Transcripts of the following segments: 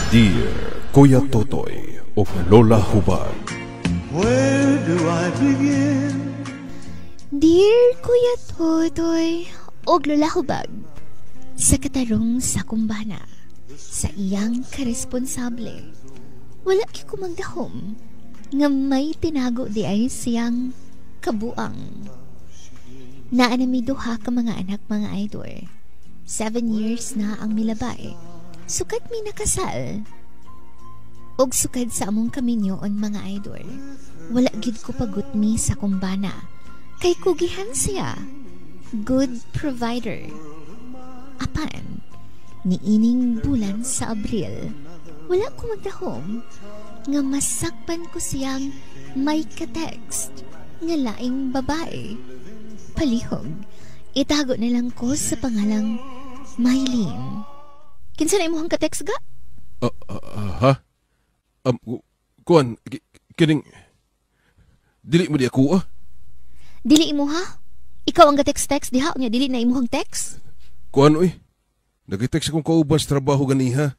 Dear Kuya Totoy ug Lola Hubag. Where do I begin? Dear Kuya Totoy ug Lola Hubag, sa katarong sa kumbana, sa iyang karesponsable, wala gyud ko magdahom nga may tinago di ay siyang kabuang. Naa na mi duha ka mga anak, mga idol. 7 years na ang milabay. Sukad mi nakasal. Og sukad sa among kaminyoon, mga idol. Wala gid ko pagutmi sa kumbana. Kay kugihan siya. Good provider. Apan, niining bulan sa Abril, wala ko magdahom nga masakpan ko siyang may ka-text nga laing babae. Palihog, itago na lang ko sa pangalang Mylene. Kinsa na imong ka-text ga? Ha? Kuan, kining. Dili mo di ako ah. Dili imo ha? Ikaw ang ga-text-text diha, unya dili na imuhang text? Kuan oy. Nag-text akong kauban sa trabaho ganiha.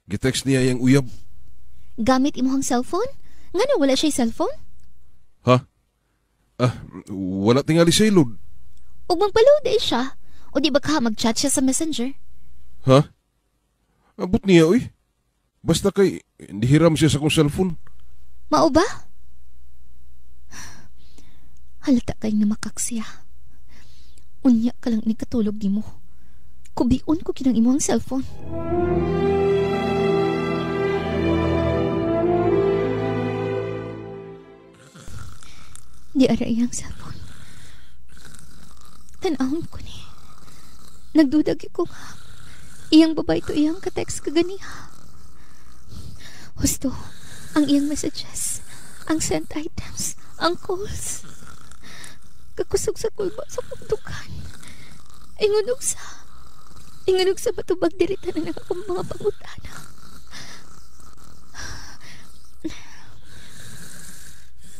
Gitext niya yang uyab. Gamit imuhang cellphone? Ngano wala siya cellphone? Ha? Ah, wala tingali sa ilod. Ug magpa-load ay siya. O di ba ka mag-chat siya sa Messenger? Ha? Abot niya oy. Basta kay hiram siya sa akong cellphone. Mao ba? Halata kay nga makak siya. Unya ka lang ni katulog nimo. Kubion ko kinang imong cellphone. Di ara iyang cellphone. Tanawon ko ni. Nagduda gyud ko nga iyang babae to iyang ka-text kaganiha. Husto, ang iyang messages, ang sent items, ang calls. Kakusog sa kulba sa kong dughan. Ingon og sa matubag diri tanan ang akong mga pangutana.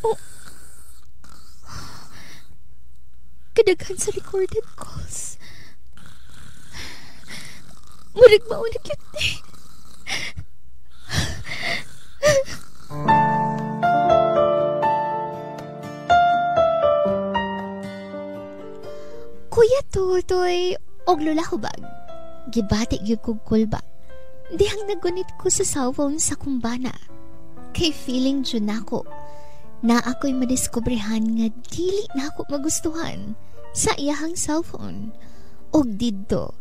Oh. Kadaghan sa recorded calls. Murag mao na gyud ni. Kuya Totoy og Lola Hubag. Gibati gyud kog kulba dihang nagunit ko sa cellphone sa kumbana. Kay feeling jud nako na ako'y madiskobrehan nga dili na ako magustuhan sa iyahang cellphone. Og didto,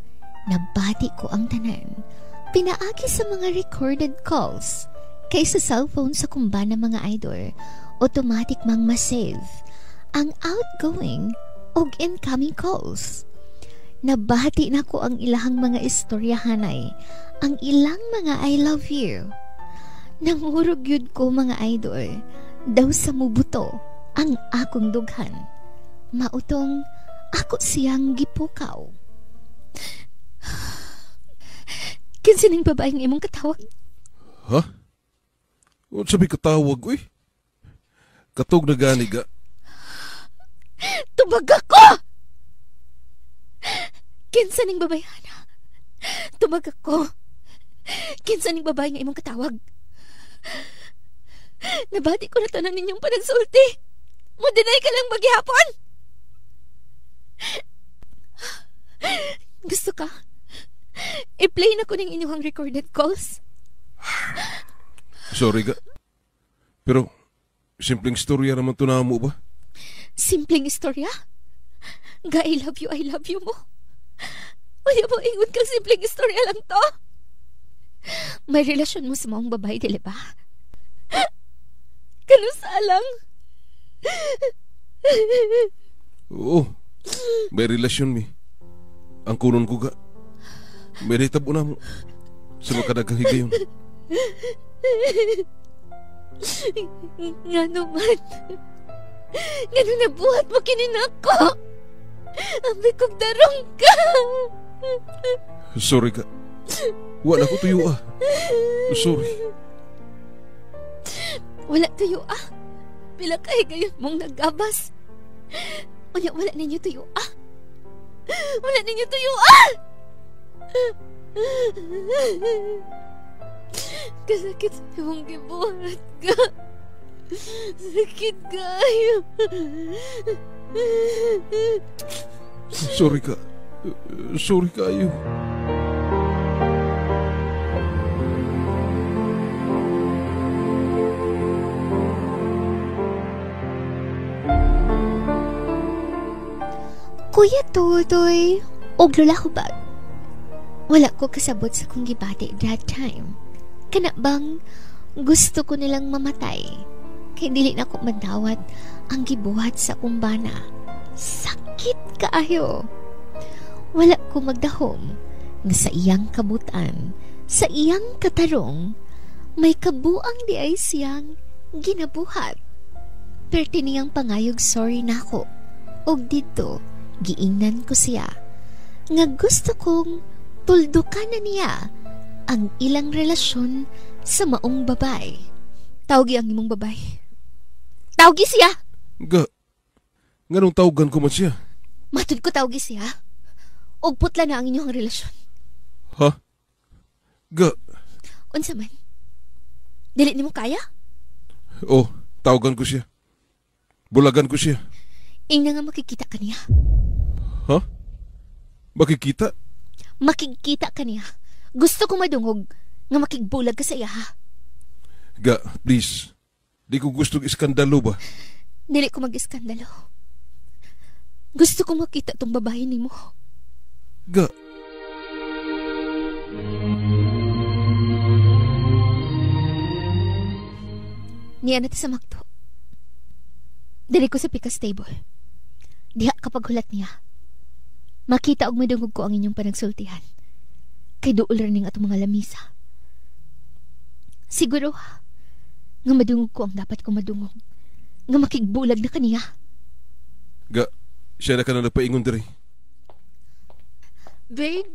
nabati ko ang tanan. Pinaagi sa mga recorded calls. Kay sa cellphone sa kumbana, mga idol, automatic mang masave ang outgoing og incoming calls. Nabati na ko ang ilahang mga istoryahanay, ang ilang mga "I love you." Nangurog yun ko, mga idol, daw sa mubuto ang akong dughan. Mautong ako siyang gipukaw. Kinsa ning babaeng imong katawag? Ha? Unsa may katawag uy? Katog na gani ga. Tubag ako! Kinsa ning babayhana? Tubag ako. Kinsa ning babae nga imong katawag? Nabati ko na tanan ninyong panagsulti. Mo-deny ka lang maghihapon. Gusto ka? I-play na ko ning inyong recorded calls. Sorry ga. Pero simpleng istorya naman to namo ba? Simpleng istorya? Ga "I love you, I love you" mo. Wala mo ingon kang simpleng istorya lang to. May relasyon mo sa maong babae, dili ba? Kanusa lang? Oo. May relasyon mi. Ang kunon ko ga. May nahitabo na mo. Sa makadaghang higayon. Nga naman. Nga nabuhat mo kini nako. Ambit kong darong ka. Sorry ka. Wala ko tuyo ah. Sorry. Wala tuyo ah. Pila ka higayon mong nagabas. Unya wala ninyo tuyo ah. Wala ninyo tuyo ah. Kasakit sa imong gibuhat ka. Sakit kayo. Sorry ka. Sorry kayo. Kuya Totoy, og Lola Hubag. Wala ko kasabot sa kong gibati that time. Kana bang gusto ko nilang mamatay? Kay dili na ko madawat ang gibuhat sa kumbana. Sakit kaayo. Wala ko magdahom nga sa iyang kabutan, sa iyang katarong, may kabuang di ay siyang ginabuhat. Perti niyang pangayog sorry nako. Og didto, giingnan ko siya nga gusto kong tuldukan na niya ang ilang relasyon sa maong babay. Tawgi ang imong babay. Tawgi siya! Ga, nganong tawagan ko man siya? Matud ko tawgi siya. Og putla na ang inyong relasyon. Ha? Ga. Unsa man? Dili nimo kaya? Oh, tawagan ko siya. Bulagan ko siya. Ingna nga makikita ka niya. Ha? Makikita? Makikita ka niya. Gusto ko madungog nga makigbulag ka sa iya, ha? Ga, please. Di ko gustong iskandalo ba? Dili ko mag-iskandalo. Gusto ko makita tong babae nimo. Ga. Niya na ta sa makto. Dili ko sa pikas table. Diha kapag hulat niya. Makita og madungog ko ang inyong panagsultihan. Kay duol ra ning atong mga lamisa. Siguro ha, nga madungog ko ang dapat ko madungog. Nga makigbulag na kaniya. Ga, siya na ka na nagpaingon diri. Babe?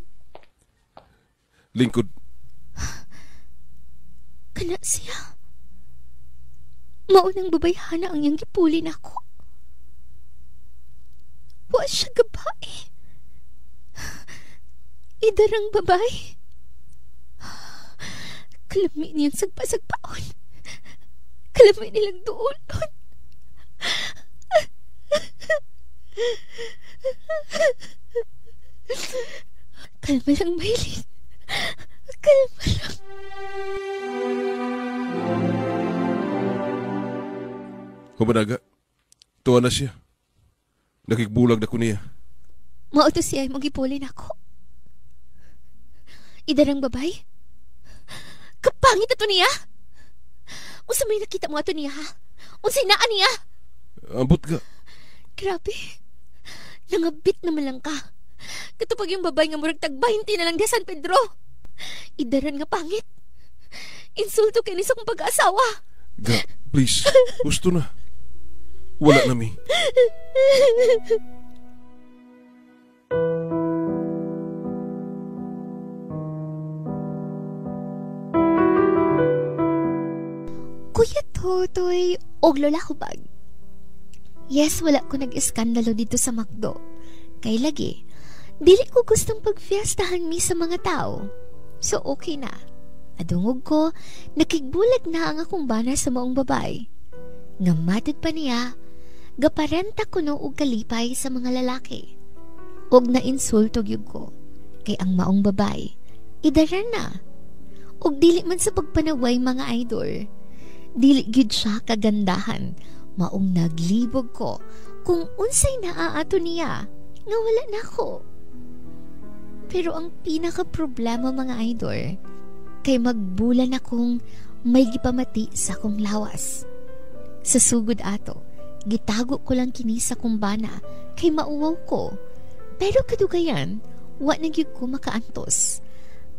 Lingkod. Kana siya. Maunang babayhana ang iyang gipuli nako. Wa siya gabae. Idarang babae. Kalami niyang sagpa-sagpaon. Kalami nilang duolon. Kalma lang, Maylin. Kalma lang. Humanaga. Tuwa na siya. Nakikbulag na ko niya. Mao to siya ay magipulin ako. Idarang babay? Kapangit ato niya? Unsa may nakita mo ato niya, ha? Unsay naa niya? Ambot ka. Grabe. Nangabit naman lang ka. Katupag yung babay nga murag tag-20 na lang diya San Pedro. Idaran nga pangit. Insulto kay ni sa kong pag-asawa. Ga, please. Gusto na. Wala na mi. Kuya Totoy, og Lola Hubag. Yes, wala ko nag-iskandalo dito sa McDo. Kay lagi, dili ko gustong pagfiestahan mi sa mga tao. So okay na. Adungog ko, nakigbulag na ang akong bana sa maong babay. Nga matid pa niya, gaparenta ko no og kalipay sa mga lalaki. Og nainsulto gyud ko, kay ang maong babay, idaran na. Og dili man sa pagpanaway mga idol, dili gyud siya kagandahan, maong naglibog ko kung unsay naaato niya nga wala na ko. Pero ang pinaka-problema mga idol, kay magbulan akong may gipamati sa akong lawas. Sa sugod ato, gitago ko lang kini sa kumbana kay mauwaw ko. Pero kadugayan, wa na gyud ko makaantos.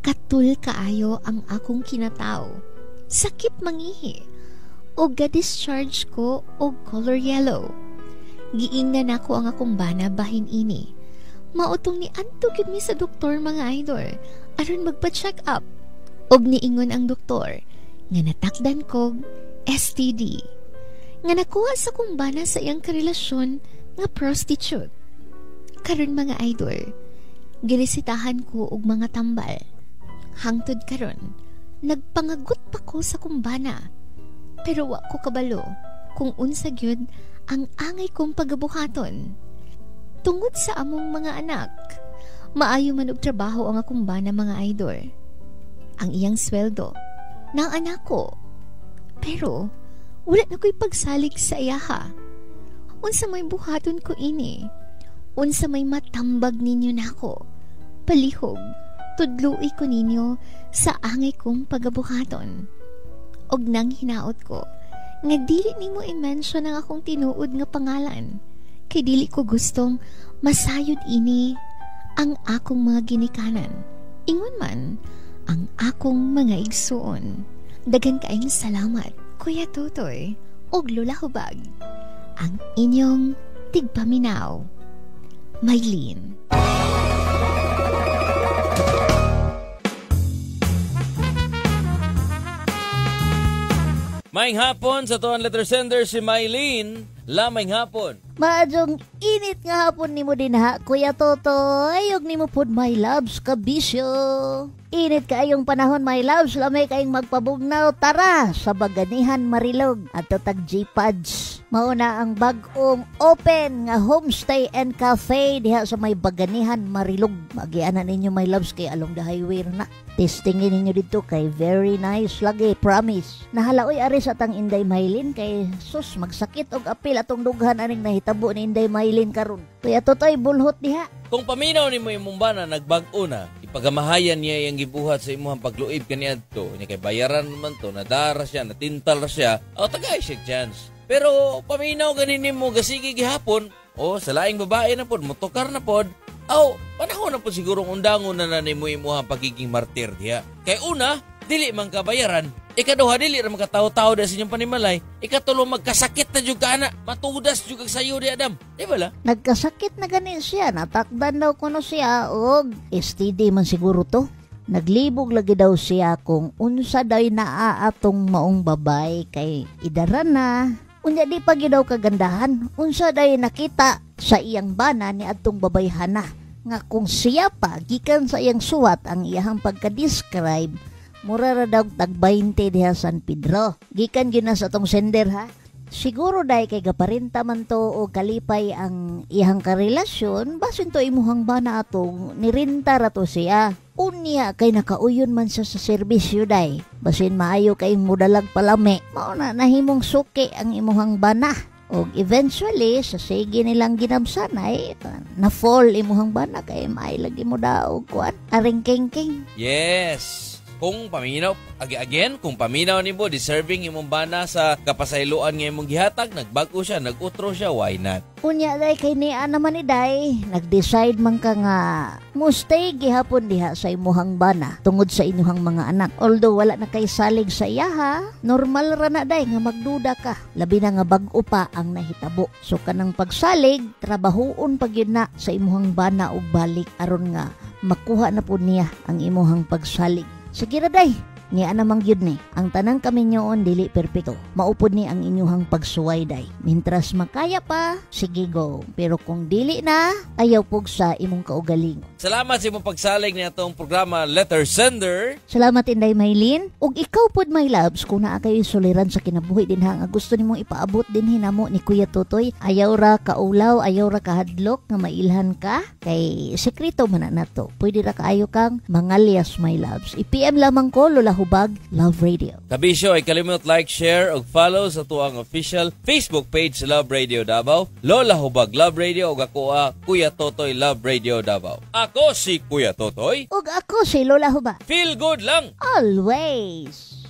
Katul kaayo ang akong kinatao. Sakit mangihi. O ga-discharge ko og color yellow. Giingnan nako ang akong bana bahin ini. Mautong ni anto gyud mi sa doktor mga idol aron magpa-check up. Og niingon ang doktor nga natakdan kog STD nga nakuha sa kumbana sa iyang karelasyon nga prostitute. Karon mga idol, giresetahan ko og mga tambal. Hangtod karon, nagpangagot pa ko ko sa kumbana. Pero wa ko kabalo kung unsa gyud ang angay kong pagabuhaton. Tungod sa among mga anak, maayo man og trabaho ang akong bana, mga idol. Ang iyang sweldo ng anak ko. Pero wala na ko'y pagsalig sa iyaha. Unsa may buhaton ko ini? Unsa may matambag ninyo nako? Palihog, tudloi ko ninyo sa angay kong pagabuhaton. Og nang hinaot ko, nga dili nimo i-mention ang akong tinuod nga pangalan, kay dili ko gustong masayod ini ang akong mga ginikanan. Ingon man ang akong mga igsuon. Daghan kaayong salamat, Kuya Totoy ug Lola Hubag. Ang inyong tigpaminaw, Mylene. Maayong hapon sa tuan letter sender si Mylene. Lamay hapon. Maadjong init nga hapon nimo dinha, Kuya Totoy, ug nimo pod, my loves, kabisyo. Init kaayong panahon, my loves, lamay kayong magpabugnaw. Tara sa Baganihan Marilog adto tag G-Pads. Mauna ang bag-ong open nga homestay and cafe diha sa may Baganihan Marilog. Magianan ninyo, my loves, kay along the highway na. Testingin ninyo dito kay very nice lagi, promise. Nahalaoy ari sa tang Inday Maylin kay sus magsakit og apil atong dughan aning nahitabo ni Inday Maylin karon. Kuya Totoy, bulhot diha. Kung paminaw nimo imong bana nagbag-o na, ipagamahayan niya iyang gibuhat sa imuhang pagluib kaniadto, nya kay bayaran man to, nadara siya, natintal ra siya, o tagay siya chance. Pero paminaw ganin nimo gasigi gihapon, o sa laing babae na pod, motokar na pod, aw panahon na pod sigurong undangon na nimo imuhang pagiging martir diha. Kay una, dili man kabayaran. Ikaduha, dili ra makatawo-tawo da sa inyong panimalay. Ikatulo, magkasakit na jud ka ana. Matudas jud kag sayo di Adam. Di ba la? Nagkasakit na gani siya. Natakdan daw kuno siya og STD man siguro to. Naglibog lagi daw siya kung unsa daw naa atong maong babay kay idara na. Unya di pa gyud daw kagandahan. Unsa daw nakita sa iyang bana ni atong babayhana nga kung siya pa gikan sa iyang suwat ang iyang pagka-describe, mura ra daw tag 20 diha San Pedro. Gikan gyud na sa atong sender ha. Siguro dai kay gaparinta man to o kalipay ang iyang karelasyon, basin to imuhang bana atong nirinta ra to siya. Unya kay nakauyon man siya sa serbisyo dai. Basin maayo kay mudalag palami. Mao na nahimong suki ang imuhang bana. Og eventually sa sige nilang ginamsanay, na fall imuhang bana kay maay lagi mo daog kuan aring kengkeng. Yes. Kung paminaw, again, kung paminaw nimo deserving imong bana sa kapasayloan nga imong gihatag, nagbag-o siya, nag-utro siya, why not? Unya day kay niya naman ni day, nag-decide man ka nga mo stay gihapon diha sa imuhang bana tungod sa inyuhang mga anak. Although wala na kay salig sa iyaha, normal ra na day nga magduda ka. Labi na nga bag-o pa ang nahitabo. So kanang pagsalig, trabahoon pag yun na sa imuhang bana og balik aron nga makuha na po niya ang imuhang pagsalig. Sige ra day, niya namang gyud ni. Ang tanang kaminyoon dili perpekto. Maupod ni ang inyuhang pagsuway day. Mintras makaya pa, sige go. Pero kung dili na, ayaw pug sa imong kaugalingon. Salamat sa imong pagsalig ni atong programa Letter Sender. Salamat Inday Maylin. Ug ikaw pod, my loves, kung naa kayo suliran sa kinabuhi dinha nga gusto nimong ipaabot dinhi namo ni Kuya Totoy, ayaw ra kaulaw, ayaw ra kahadlok nga mailhan ka kay sekreto man na nato. Pwede ra kaayo kang mangalyas, my loves. I-PM lamang ko Lola Hubag Love Radio. Kabisyo ay kalimot like, share ug follow sa tuang official Facebook page Love Radio Davao, Lola Hubag Love Radio ug ako Kuya Totoy Love Radio Davao. Ako si Kuya Totoy ug ako si Lola Hubag. Feel good lang always.